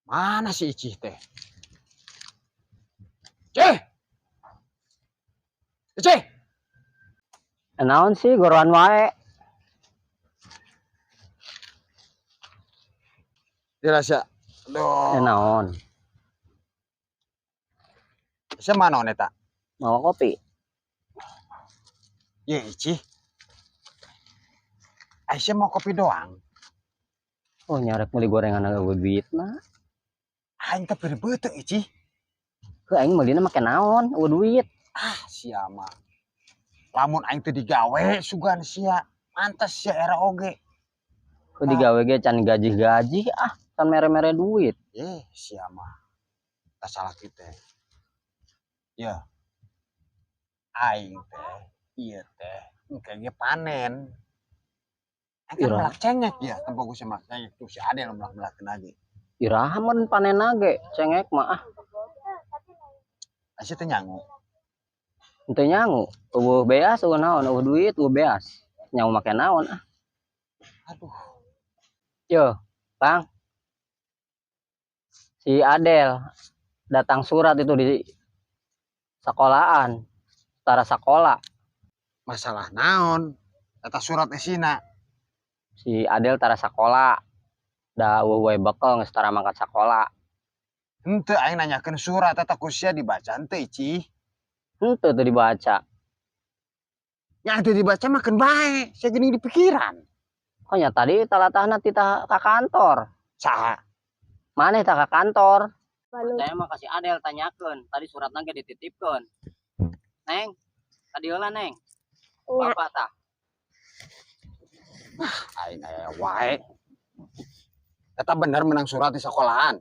Mana si Icih teh? Cih! Icih! Naon sih goroan wae. Dirasa. Aduh. Naon? Sia mana eta? Mau kopi. Ye Icih. Aisyah mau kopi doang. Oh, nyarek meuli gorengan eueuh duitna. Aing teh beuteung Icih. Heuh, aing meulina make naon? Eueuh duit. Ah, sia mah. Lamun aing teu digawe sugan sia. Mantes sia era oge. Heuh, digawe ge can gaji-gaji ah, can mere-mere duit. Eh, sia mah. Tak salah kita. Ya. Aing teh, ieu teh engke ge panen. Aing kan Ira. Melak cengek ya, tempo gue melak cengek tuh si Adel melak-melakeun lagi. Iraha mun panen ge cengek mah ah. Sia teh nyangu. Henteu nyangu, eueuh beas eueuh naon, eueuh duit, eueuh beas. Nyangu make naon ah. Aduh. Yo, Bang. Si Adel datang surat itu di sekolahan, setara sekolah. Masalah naon? Eta surat esina. Si Adel tara sekolah. Da eueuh wae bekel geus tara mangkat sakola. Henteu aing nanyakeun surat eta ku sia dibaca henteu Icih. Henteu teu dibaca. Nya teu dibaca mah keun bae, sia geuning di pikiran. Oh nya tadi talatahna titah ka kantor. Saha? Maneh tah ka kantor. Saya mah kasih Adel tanyakeun, tadi suratna ge dititipkeun. Neng, tadi heula Neng. Nya. Bapak tah. Ah, aing aya wae. Eta bener menang surat di sekolahan.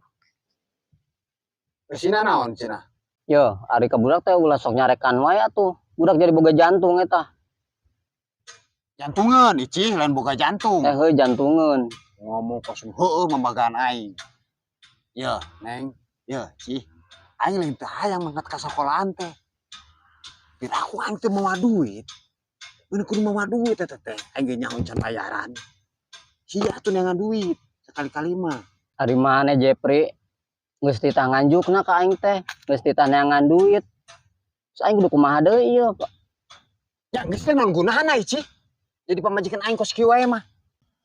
Esina naon cenah? Yo, ari ka budak teh ulah sok nyarekan wae atuh. Budak jadi boga jantung eta. Jantungan, Icih, lain boga jantung. Heuh, jantungan. Ngomong kosong heueuh mambagaan aing. Ya, Neng. Ya, Cih. Aing lain teu hayang mangkat ka sekolahan teh. Biar aku aing teh mawa duit. Mun kudu mawa duit eta teh, aing ge nyaho can bayaran. Sia atuh neangan duit sekali-kali mah. Ari maneh Jepri geus titah nganjukna ka aing teh, geus titah neangan duit. Terus aing kudu kumaha deui ieu, Pak? Ya geus teh naon gunana Icih? Jadi pamajikan aing kos kieu wae mah.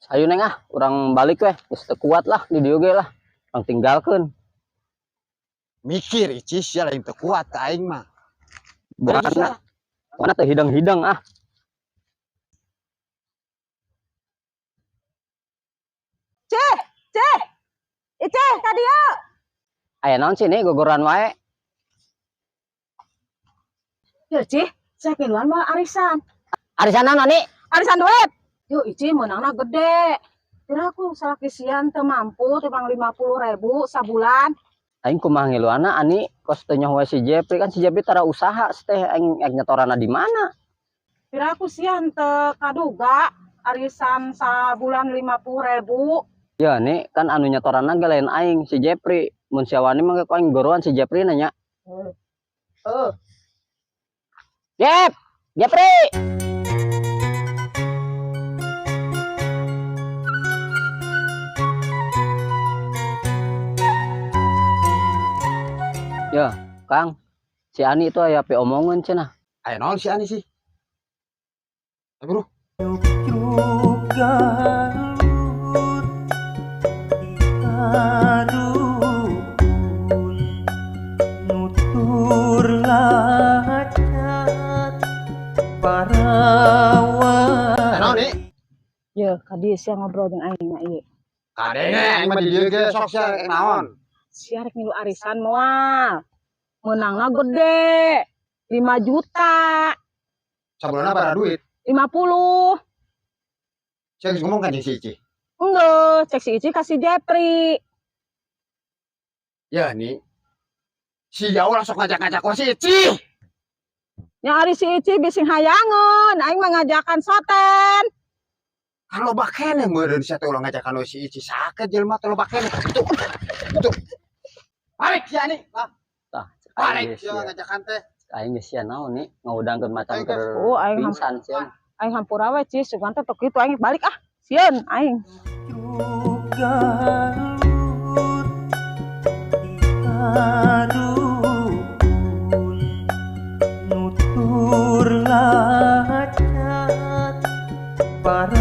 Hayu Neng ah, urang balik weh, geus teu kuat lah di dieu ge lah. Urang tinggalkeun. Mikir Icih sia lain teu kuat ka aing mah. Bukan mana teu hidang-hidang ah. Ceh, ceh. Iceh, ka dieu. Aya naon sih nih gogoran wae? Yeuh, Cih, saya kiluan mah arisan. Arisan naon, Ani? Arisan duit. Yeuh, Icih meunangna gede. Kira aku salaki sian teu mampu tukang 50.000 sabulan. Aing kumaha ngiluanna Ani kos teu nyaho si Jepri kan si Jepri tara usaha teh aing ek nyetorana di mana? Kira aku sian teu kaduga arisan sabulan 50.000. Ya nih kan anu nyetorana ge lain aing si Jepri. Mun sia wani mah ku aing goroan si Jepri nanya. Heeh. Jep, Jepri. Ya, Kang. Si Ani itu aya pe omongan cenah. Aya naon si Ani sih? Bro. Naon nih? Ye, kadi sia ngobrol jeung aing nya ieu. Kadenge aing mah di dieu ge sok sia rek naon? Sia rek ngilu arisan moal. Meunangna gede. 5 juta. Sabulanna bara duit? 50. Sia geus ngomong ka jeung si Icih? Enggeus, cek si Icih ka si Jepri. Ya nih. Si jauh lah sok ngajak-ngajak ku si Icih. Nya ari si Icih bising hayangeun, aing mah ngajakan soten. Kan loba keneh meureun sia teh ulah ngajakan we si Icih sakeut jelema teh loba keneh. Tuh. Tuh. Balik sia nih. Lah. Tah, Balik sia ngajakan teh. Aing geus sia naon nih ngahudangkeun macan keur Oh, aing pingsan sia. Aing hampura we Cis, sugan teh tok kitu aing balik ah. Sieun aing. Galut Para